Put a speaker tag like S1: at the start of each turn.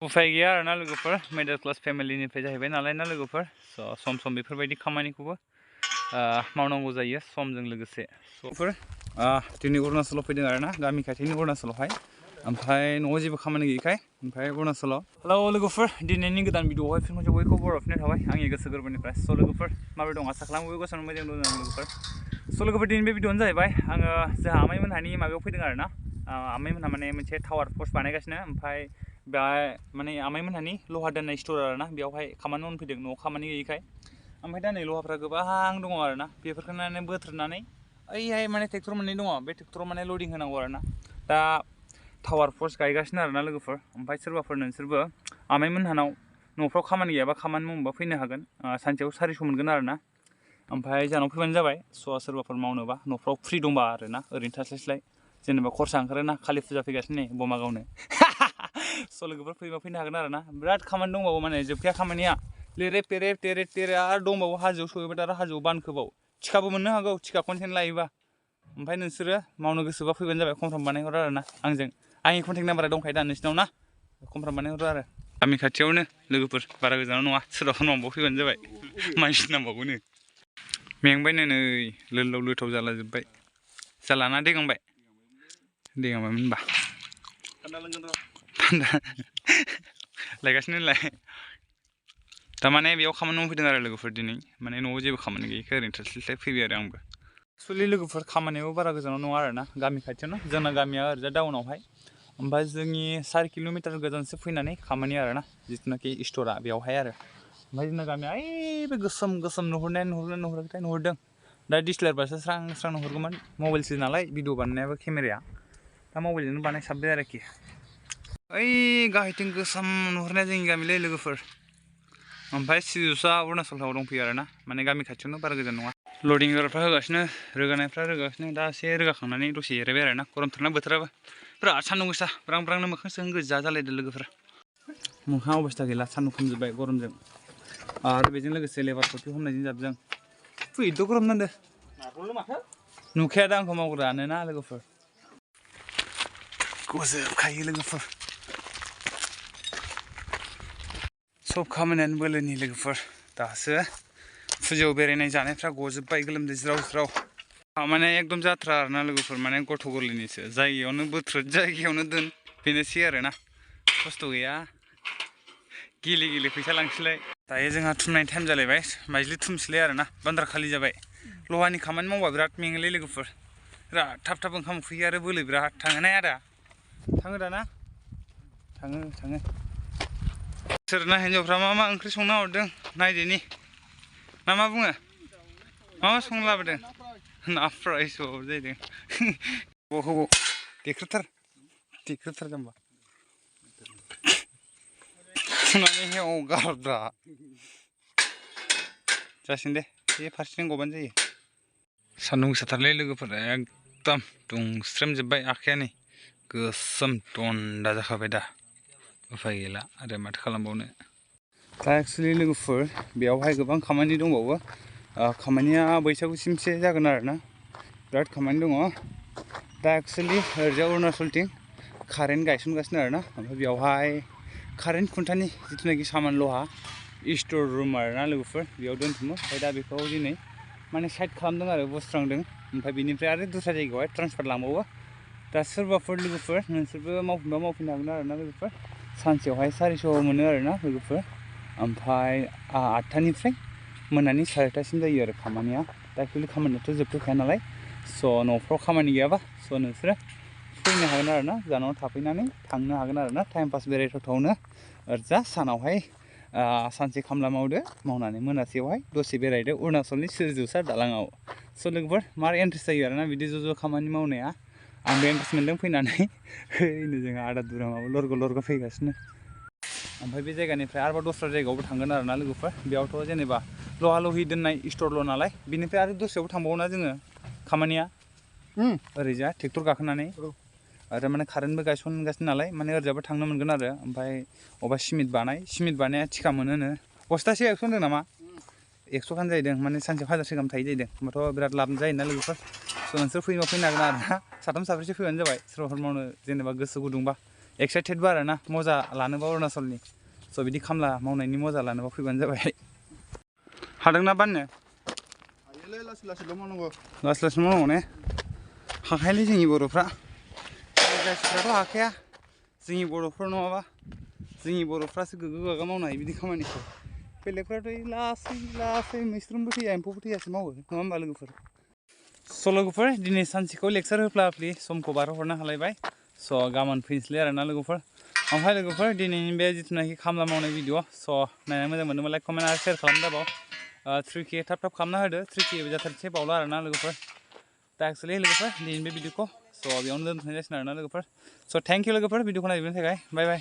S1: उफाय गैया आरोना लोगोफोर मिडल क्लास फेमिलिनिफ्राय जाहैबाय नालाय ना लोगोफोर सम सम बेफोरबायदि खामानिखौबो मावनांगौ जायो समजों लोगोसे दिनै अरुणाचलाव फैदों आरोना गामि खाथिनि अरुणाचलावहाय ओमफ्राय न'आव जेबो खामानि गैयैखाय ओमफ्राय अरुणाचलाव हेलौ लोगोफोर दिनैनि गोदान भिडिअआवहाय फिन खनसे बयखौबो बरायफिननाय थाबाय आंनि गोसो गोरबोनिफ्राय लोगोफोर माबोरै दं आसा खालामो बयबो गोसोआव मोजां दं लोगोफोर लोगोफोर दिनै बे भिडिअआनो जाहैबाय आङो जोंहा आमाइमोनहानि माबायाव फैदों आरोना आमाइमोनहा माने मोनसे टावार पस्ट बानायगासिनो ओमफ्राय बेहाय माने आमाइमोनहानि लहा दोननाय स्ट'र आरोना बेयावहाय खामानि मावनो फैदों न'आव खामानि गैयैखाय ओमफ्राय दा नै लहाफ्रा गोबां दङ आरोना बेफोरखौनो बोथ्रोदनानै ओइहाय माने ट्रेक्टर मोननै दङ बे ट्रेक्टराव माने लडिं होनांगौ आरोना दा टावार पस्ट गायगासिनो आरोना लोगोफोर ओमफ्राय सोरबाफोर नोंसोरबो आमाइमोनहानाव न'फ्राव खामानि गैयाबा खामानि मावनोबा फैनो हागोन सानसेयाव 400 मोनगोन आरोना ओमफ्राय जानाव फैबानो जाबाय सोरबाफोर मावनोबा न'फ्राव फ्रि दंबा आरोना ओरैनो थास्लायस्लाय जेनेबा खरसा ओंखारोना खालि फुजा फैगासिनो नै बमा गावनो लोगोफोर फैबा फैनो हागोन आरोना बिराद खामानि दंबावो माने जोबखाया खामानिया लिरे पेरे तेरे तेरे आरो दंबावो हाजोआव सहैबाय आरो हाजोआव बानखोबाव थिखाबो मोननो हागौ थिखा कन्टेन्ट लायोबा ओमफ्राय नोंसोरो मावनो गोसोबा फैबानो जाबाय कनफार्म बानायहरो आरोना आंजों आंनि कन्टेक्ट नाम्बारा दंखायो दा नोंसिनाव ना कनफार्म बानायहरो आरो गामि खाथियावनो लोगोफोर बारा गोजानाव नङा सोरबाफोर मावनोबा फैबानो जाबाय मानसि नांबावगौनो मेंबायनो नै लोलाव लोथाव जाला जोब्बाय जालाना देगांबाय देगांबायमोन होनबा लायगासिनो होनलाय थारमाने बेयाव खामानि मावनो फैदों आरो लोगोफोर दिनै माने न'आव जेबो खामानि गैयैखाय ओरैनो थास्लायस्लाय फैबाय आरो आंबो एक्सुवेलि लोगोफोर खामानियाबो बारा गोजानाव नङा आरोना गामि खाथियावनो जोंना गामिया ओरैजा टाउनावहाय ओमफ्राय जोंनि 4 किल'मिटार गोजानसो फैनानै खामानि आरोना जिथुनाखि स्ट'रा बेयावहाय आरो ओमफ्राय जोंना गामिया ओइ बे गोसोम गोसोम नुहुरदों दा डिसलारबासो स्रां स्रां नुहुरगौमोन मबाइलसो नालाय भिडिअ बानायनायाबो केमेराया दा मबाइलजोंनो बानायसाबबाय आरोखि ओइ गाहायथिं गोसोम नुहुरनाया जोंनि गामिलै लोगोफोर ओमफ्राय सैज'सा अरुणाचलाव दंफैयो आरोना माने गामि खाथियावनो बारा गोजान नङा लडिं होग्राफ्रा होगासिनो रोगानायफ्रा रोगागासिनो दा एसे रोगाखांनानै दसे जिरायबाय आरोना गरमथारना बोथोराबो बिराद सान्दुं गोसा ब्रां ब्रांनो मोखां सोखां गोजा जालायदों लोगोफोर मोखां अबस्था गैला सान्दुं खामजोब्बाय गरमजों आरो बेजों लोगोसे लेबार कफि हमनायजों जाबजों फैथ' गरम नांदो नुखाया दा आंखौ मावग्रानोना लोगोफोर गजोबखायो लोगोफोर सब खामानियानो बोलोनि लोगोफोर दासो फुजायाव बेरायनाय जानायफ्रा गजोबबाय गोलोमदै ज्राव ज्राव माने एकदम जाथ्रा आरोना लोगोफोर माने गथ' गोरलैनिसो जायगायावनो बोथ्रोद जायगायावनो दोन बेनोसै आरोना खस्थ' गैया गेले गेले फैसा लांसैलाय दायो जोंहा थुमनायनि टाइम जालायबाय माइज्लि थुमसैलाय आरोना बान्द्रा खालि जाबाय लहानि खामानि मावबा बिराद मेङोलै लोगोफोर बिराद थाब थाब ओंखाम उखैयो आरो बोलो बिराद थाङोना आदा थाङो दाना थाङो सोरना हिन्जावफ्रा मा ओंख्रि संना हरदों नायदिनि मा बुङो मा संना लाबोदों ना फ्राय सब जाहैदों हबाव देख्रुबथार जाम्बा फुनानै हगारब्रा जासिगोन दे बे फारसेथिं गबानो जायो सान्दुं गोसाथारलै लोगोफोर एकदम दुंस्रेमजोब्बाय आखाया नै गोसोम टन्दा जाखाबाय दा उफाय गैला आरो माथो खालामबावनो दा एक्सुवेलि लोगोफोर बेयावहाय गोबां खामानि दंबावो खामानिया बैसागुसिमसो जागोन आरोना बिराद खामानि दङ दा एक्सुवेलि ओरैजा अरुणाचलथिं कारेन्ट गायसनगासिनो आरोना ओमफ्राय बेयावहाय कारेन्ट खुन्थानि जिथुनाखि सामान लहा स्ट'र रुम आरोना लोगोफोर बेयाव दोनथुमो ओमफ्राय दा बेखौ दिनै माने साइड खालामदों आरो बोस्रांदों ओमफ्राय बेनिफ्राय आरो दस्रा जायगायावहाय ट्रान्सफार लांबावो दा सोरबाफोर लोगोफोर नोंसोरबो मावफिनबा मावफिननो हागोन आरोना लोगोफोर सानसेयावहाय 400 मोनो आरोना लोगोफोर ओमफ्राय 8टानिफ्राय मोनानि 4टासिम जायो आरो खामानिया दा एक्सुवेलि खामानियाथ' जोबथ'खाया नालाय स' न'फ्राव खामानि गैयाबा स' नोंसोरो फैनो हागोन आरोना जानाव थाफैनानै थांनो हागोन आरोना टाइम पास बेरायथावथावनो ओरैजा सानावहाय सानसे खामला मावदो मावनानै मोनासेयावहाय दसे बेरायदो अरुणाचलनि सैज'सा दालाङाव स' लोगोफोर मार इन्ट्रेस्ट जायो आरोना बिदि ज' खामानि मावनाया आंबो इन्ट्रेस्ट मोनदों फैनानै हैनो जोंहा आदा दुरामाबो लरग' फैगासिनो ओमफ्राय बे जायगानिफ्राय आरोबाव दस्रा जायगायावबो थांगोन आरोना लोगोफोर बेयावथ' जेनेबा लहा लहि दोननाय स्ट'रल' नालाय बिनिफ्राय आरो दस्रायावबो थांबावोना जोङो खामानिया ओरैजा ट्रेक्टर गाखोनानै आरो माने कारेन्टबो गायसनगासिनो नालाय माने ओरैजाबो थांनो मोनगोन आरो ओमफ्राय अबेबा सिमेन्ट बानाया थिखा मोनोनो बस्थासे 100 होनदों नामा 100 खान जाहैदों माने सानसेयाव 1000 गाहाम थायो जाहैदों होमबाथ' बिराद लाब जायोना लोगोफोर स' नोंसोर फैनो हागोन आरोना 3 4 फैबानो जाबाय सोरबाफोर मावनो जेनेबा गोसो गुदुंबा एक्साइटेडबो आरो ना मजा लानोबा अरुणाचलनि स' बिदि खामला मावनायनि मजा लानोबा फैबानो जाबाय हादोंना बाननो लासै लासै मावनांगौ ने हाखायालै जोंनि बर'फ्रा जायफ्राथ' हाखाया जोंनि बर'फोर नङाबा जोंनि बर'फ्रासो गोग्गो गागा मावनो हायो बिदि खामानिखौ बेलेगफ्राथ' लासै मैस्रुमबो थैया एम्फौबो थैयासो मावो नङा होमबा लोगोफोर स' लोगोफोर दिनै सानसेखौ लेक्सार होफ्लाफ्लि समखौ बारहोहरनो हालायबाय स' गाबोन फैनोसैलाय आरोना लोगोफोर ओमफ्राय लोगोफोर दिनैनि बे जिथुनाखि खामला मावनाय भिडिअ स' नायना मोजां मोनदोंबा लाइक कमेन्ट आरो शेयार खालामदाबाव 3K थाब खालामना होदो 3K जाथारसै बावला आरोना लोगोफोर दा एक्सुवेलि लोगोफोर दिनैनि बे भिडिअखौ स' बेयावनो दोनथ'नाय जासिगोन आरोना लोगोफोर स' थेंक इउ लोगोफोर भिडिअखौ नायजोबनायनि थाखाय बाय बाय